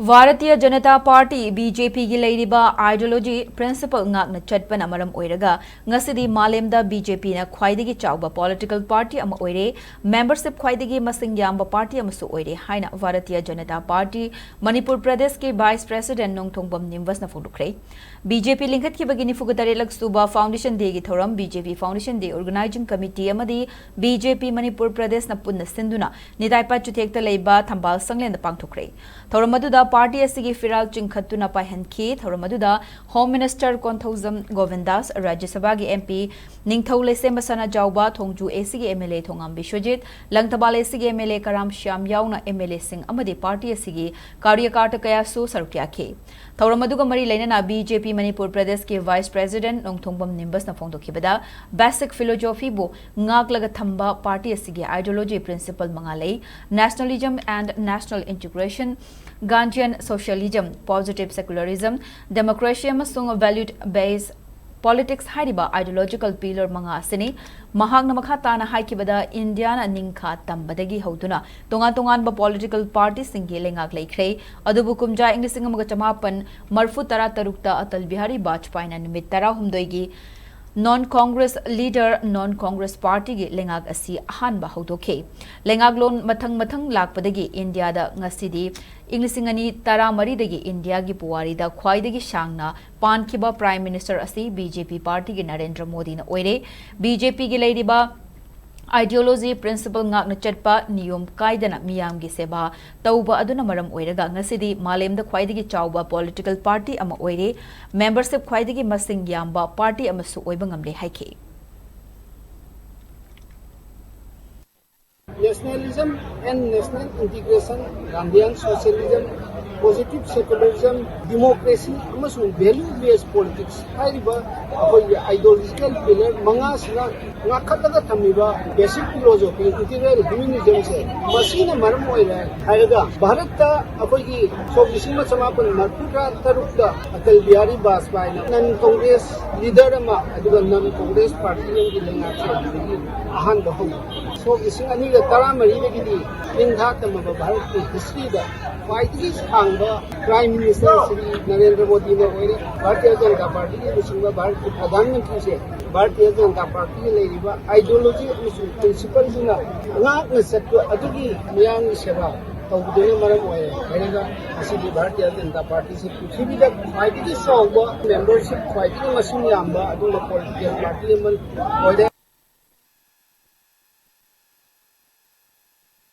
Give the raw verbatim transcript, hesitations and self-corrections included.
Bharatiya Janata party, B J ꯄꯤꯒꯤ ꯂꯩꯔꯤꯕ ideology principle ꯉꯥꯛꯅ ꯆꯠꯄꯅ ꯃꯔꯝ ꯑꯣꯏꯔꯒ ꯉꯁꯤꯗꯤ ꯃꯥꯂꯦꯝꯗ ꯕꯤ ꯖꯦ ꯄꯤꯅ ꯈ꯭ꯋꯥꯏꯗꯒꯤ ꯆꯥꯎꯕ political party ꯑꯃ ꯑꯣꯏꯔꯦ, membership ꯈ꯭ꯋꯥꯏꯗꯒꯤ ꯃꯁꯤꯡ ꯌꯥꯝꯕ party ꯑꯃꯁꯨ ꯑꯣꯏꯔꯦ ꯍꯥꯏꯅ ꯚꯥꯔꯇꯤꯌ ꯖꯅꯇꯥ ꯄꯥꯔꯇꯤ ꯃꯅꯤꯄꯨꯔ ꯄ꯭ꯔꯗꯦꯁꯀꯤ vice president ꯅꯣꯡꯊꯣꯡꯕꯝ ꯅꯤꯝꯕꯁꯅ ꯐꯣꯡꯗꯣꯛꯈ꯭ꯔꯦ꯫ ꯕꯤ ꯖꯦ ꯄꯤ ꯂꯤꯡꯈꯠꯈꯤꯕꯒꯤ ꯅꯤꯐꯨꯒ ꯇꯔꯦꯠꯂꯛ ꯁꯨꯕ Foundation Dayꯒꯤ ꯊꯧꯔꯝ ꯕꯤ ꯖꯦ ꯄꯤ Foundation Day Organizing Committee ꯑꯃꯗꯤ ꯕꯤ ꯖꯦ ꯄꯤ ꯃꯅꯤꯄꯨꯔ ꯄ꯭ꯔꯗꯦꯁꯅ ꯄꯨꯟꯅ ꯁꯤꯟꯗꯨꯅ ꯅꯤꯇꯥꯏꯄꯥꯠ ꯆꯨꯊꯦꯛꯇ ꯂꯩꯕ ꯊꯝꯕꯥꯜ ꯁꯪꯂꯦꯟꯗ ꯄꯥꯡꯊꯣꯛꯈ꯭ꯔꯦ꯫ ꯊꯧꯔꯝ ꯑꯗꯨꯗ ꯄꯥꯔꯇꯤ ꯑꯁꯤꯒꯤ ꯐꯤꯔꯥꯜ ꯆꯤꯡꯈꯠꯇꯨꯅ ꯄꯥꯏꯍꯟꯈꯤ꯫ ꯊꯧꯔꯝ ꯑꯗꯨꯗ Home Minister ꯀꯣꯟꯊꯧꯖꯝ ꯒꯣꯕꯤꯟꯗꯥꯁ, ꯔꯥꯖ꯭ꯌ ꯁꯚꯥꯒꯤ ꯑꯦꯝ ꯄꯤ ꯅꯤꯡꯊꯧ ꯂꯩꯁꯦꯝꯕ ꯁꯅꯥꯖꯥꯎꯕ, ꯊꯣꯡꯖꯨ ꯑꯦ ꯁꯤꯒꯤ ꯑꯦꯝ ꯑꯦꯜ ꯑꯦ ꯊꯣꯉꯥꯝ ꯕꯤꯁ꯭ꯋꯖꯤꯠ, ꯂꯪꯊꯕꯥꯜ ꯑꯦ ꯁꯤꯒꯤ ꯑꯦꯝ ꯑꯦꯜ ꯑꯦ ꯀꯔꯥꯝ ꯁ꯭ꯌꯥꯝ ꯌꯥꯎꯅ ꯑꯦꯝ ꯑꯦꯜ ꯑꯦꯁꯤꯡ ꯑꯃꯗꯤ ꯄꯥꯔꯇꯤ ꯑꯁꯤꯒꯤ ꯀꯥꯔꯌꯀꯥꯔꯇ ꯀꯌꯥꯁꯨ ꯁꯔꯨꯛ ꯌꯥꯈꯤ꯫ ꯊꯧꯔꯝ ꯑꯗꯨꯒ ꯃꯔꯤ ꯂꯩꯅꯅ ꯕꯤ ꯖꯦ ꯄꯤ ꯃꯅꯤꯄꯨꯔ ꯄ꯭ꯔꯗꯦꯁꯀꯤ vice president ꯅꯣꯡꯊꯣꯡꯕꯝ ꯅꯤꯝꯕꯁꯅ ꯐꯣꯡꯗꯣꯛꯈꯤꯕꯗ, basic philosophyꯕꯨ ꯉꯥꯛꯂꯒ ꯊꯝꯕ ꯄꯥꯔꯇꯤ ꯑꯁꯤꯒꯤ ideology principle ꯃꯉꯥ ꯂꯩ: nationalism and national integration, Gandhian socialism, positive secularism, democracy ꯑꯃꯁꯨꯡ value based politics ꯍꯥꯏꯔꯤꯕ ideological pillar ꯃꯉꯥ ꯑꯁꯤꯅꯤ꯫ ꯃꯍꯥꯛꯅ ꯃꯈꯥ ꯇꯥꯅ ꯍꯥꯏꯈꯤꯕꯗ, ꯏꯟꯗꯤꯌꯥꯅ ꯅꯤꯡꯈꯥ ꯇꯝꯕꯗꯒꯤ ꯍꯧꯗꯨꯅ ꯇꯣꯉꯥꯟ ꯇꯣꯉꯥꯟꯕ political partyꯁꯤꯡꯒꯤ ꯂꯩꯉꯥꯛ ꯂꯩꯈ꯭ꯔꯦ꯫ ꯑꯗꯨꯕꯨ ꯀꯨꯝꯖꯥ ꯏꯪ ꯂꯤꯁꯤꯡ ꯑꯃꯒ ꯆꯃꯥꯄꯟ ꯃꯔꯤꯐꯨ ꯇꯔꯥ ꯇꯔꯨꯛꯇ ꯑꯇꯜ ꯕꯤꯍꯥꯔꯤ ꯕꯥꯖꯄꯥꯏꯅ ꯅꯨꯃꯤꯠ ꯇꯔꯥꯍꯨꯝꯗꯣꯏꯒꯤ non Congress leader, non Congress partyꯒꯤ ꯂꯩꯉꯥꯛ ꯑꯁꯤ ꯑꯍꯥꯟꯕ ꯍꯧꯗꯣꯛꯈꯤ꯫ ꯂꯩꯉꯥꯛꯂꯣꯟ ꯃꯊꯪ ꯃꯊꯪ ꯂꯥꯛꯄꯗꯒꯤ ꯏꯟꯗꯤꯌꯥꯗ ꯉꯁꯤꯗꯤ ꯏꯪ ꯂꯤꯁꯤꯡ ꯑꯅꯤ ꯇꯔꯥꯃꯔꯤꯗꯒꯤ ꯏꯟꯗꯤꯌꯥꯒꯤ ꯄꯨꯋꯥꯔꯤꯗ ꯈ꯭ꯋꯥꯏꯗꯒꯤ ꯁꯥꯡꯅ ꯄꯥꯟꯈꯤꯕ prime minister ꯑꯁꯤ ꯕꯤ ꯖꯦ ꯄꯤ partyꯒꯤ ꯅꯔꯦꯟꯗ꯭ꯔ ꯃꯣꯗꯤꯅ ꯑꯣꯏꯔꯦ꯫ ꯕꯤ ꯖꯦ ꯄꯤꯒꯤ ꯂꯩꯔꯤꯕ ideology principle ꯉꯥꯛꯅ ꯆꯠꯄ, ꯅꯤꯌꯣꯝ ꯀꯥꯏꯗꯅ ꯃꯤꯌꯥꯝꯒꯤ ꯁꯦꯕꯥ ꯇꯧꯕ ꯑꯗꯨꯅ ꯃꯔꯝ ꯑꯣꯏꯔꯒ ꯉꯁꯤꯗꯤ ꯃꯥꯂꯦꯝꯗ ꯈ꯭ꯋꯥꯏꯗꯒꯤ ꯆꯥꯎꯕ political party ꯑꯃ ꯑꯣꯏꯔꯦ, membership ꯈ꯭ꯋꯥꯏꯗꯒꯤ ꯃꯁꯤꯡ ꯌꯥꯝꯕ party ꯑꯃꯁꯨ ꯑꯣꯏꯕ ꯉꯝꯂꯦ ꯍꯥꯏꯈꯤ꯫ Nationalism and national integration, Gandhian socialism, positive secularism, democracy ꯑꯃꯁꯨꯡ value based politics ꯍꯥꯏꯔꯤꯕ ꯑꯩꯈꯣꯏꯒꯤ ideological pillar ꯃꯉꯥꯁꯤꯅ ꯉꯥꯛꯈꯠꯂꯒ ꯊꯝꯃꯤꯕ basic philosophy integral humanismꯁꯦ, ꯃꯁꯤꯅ ꯃꯔꯝ ꯑꯣꯏꯔꯦ ꯍꯥꯏꯔꯒ ꯚꯥꯔꯠꯇ ꯑꯩꯈꯣꯏꯒꯤ ꯁꯣꯛ ꯂꯤꯁꯤꯡ ꯑꯃ ꯆꯃꯥꯄꯟ ꯃꯔꯤꯐꯨ ꯇꯔꯥ ꯇꯔꯨꯛꯇ Atal Bihari ꯕꯥꯖꯄꯥꯏꯅ non Congress leader ꯑꯃ ꯑꯗꯨꯒ non Congress party ꯑꯃꯒꯤ ꯂꯩꯉꯥꯛ ꯆꯦꯟꯕꯗꯒꯤ ꯑꯍꯥꯟꯕ ꯍꯧꯏ꯫ ꯂꯤꯁꯤꯡ ꯑꯅꯤꯒ ꯇꯔꯥꯃꯔꯤꯗꯒꯤꯗꯤ ꯅꯤꯡꯊꯥ ꯇꯝꯃꯕ ꯚꯥꯔꯠꯀꯤ ꯍꯤꯁꯇ꯭ꯔꯤꯗ ꯈ꯭ꯋꯥꯏꯗꯒꯤ ꯁꯥꯡꯕ ꯄ꯭ꯔꯥꯏꯝ ꯃꯤꯅꯤꯁꯇꯔ ꯁ꯭ꯔꯤ ꯅꯔꯦꯟꯗ꯭ꯔ ꯃꯣꯗꯤꯅ ꯑꯣꯏꯔꯦ꯫ ꯚꯥꯔꯇꯤꯌ ꯖꯅꯇꯥ ꯄꯥꯔꯇꯤꯒꯤ ꯂꯨꯆꯤꯡꯕ ꯚꯥꯔꯠꯀꯤ ꯄ꯭ꯔꯙꯥꯟ ꯃꯟꯇ꯭ꯔꯤꯁꯦ ꯚꯥꯔꯇꯤꯌ ꯖꯅꯇꯥ ꯄꯥꯔꯇꯤꯒꯤ ꯂꯩꯔꯤꯕ ꯑꯥꯏꯗꯤꯌꯣꯂꯣꯖꯤ ꯑꯃꯁꯨꯡ ꯄ꯭ꯔꯤꯟꯁꯤꯄꯜꯁꯤꯅ ꯉꯥꯛꯅ ꯆꯠꯄ ꯑꯗꯨꯒꯤ ꯃꯤꯌꯥꯝꯒꯤ ꯁꯦꯕꯥ ꯇꯧꯕꯗꯨꯅ ꯃꯔꯝ ꯑꯣꯏꯔꯦ ꯍꯥꯏꯔꯒ ꯉꯁꯤꯗꯤ ꯚꯥꯔꯇꯤꯌ ꯖꯅꯇꯥ ꯄꯥꯔꯇꯤꯁꯤ ꯄ꯭ꯔꯤꯊꯤꯕꯤꯗ ꯈ꯭ꯋꯥꯏꯗꯒꯤ ꯆꯥꯎꯕ, ꯃꯦꯝꯕꯔꯁꯤꯞ ꯈ꯭ꯋꯥꯏꯗꯒꯤ ꯃꯁꯤꯡ ꯌꯥꯝꯕ ꯑꯗꯨꯒꯨꯝꯕ ꯄꯣꯂꯤꯇꯤꯀꯦꯜ ꯄꯥꯔꯇꯤ ꯑꯃ ꯑꯣꯏꯔꯦ꯫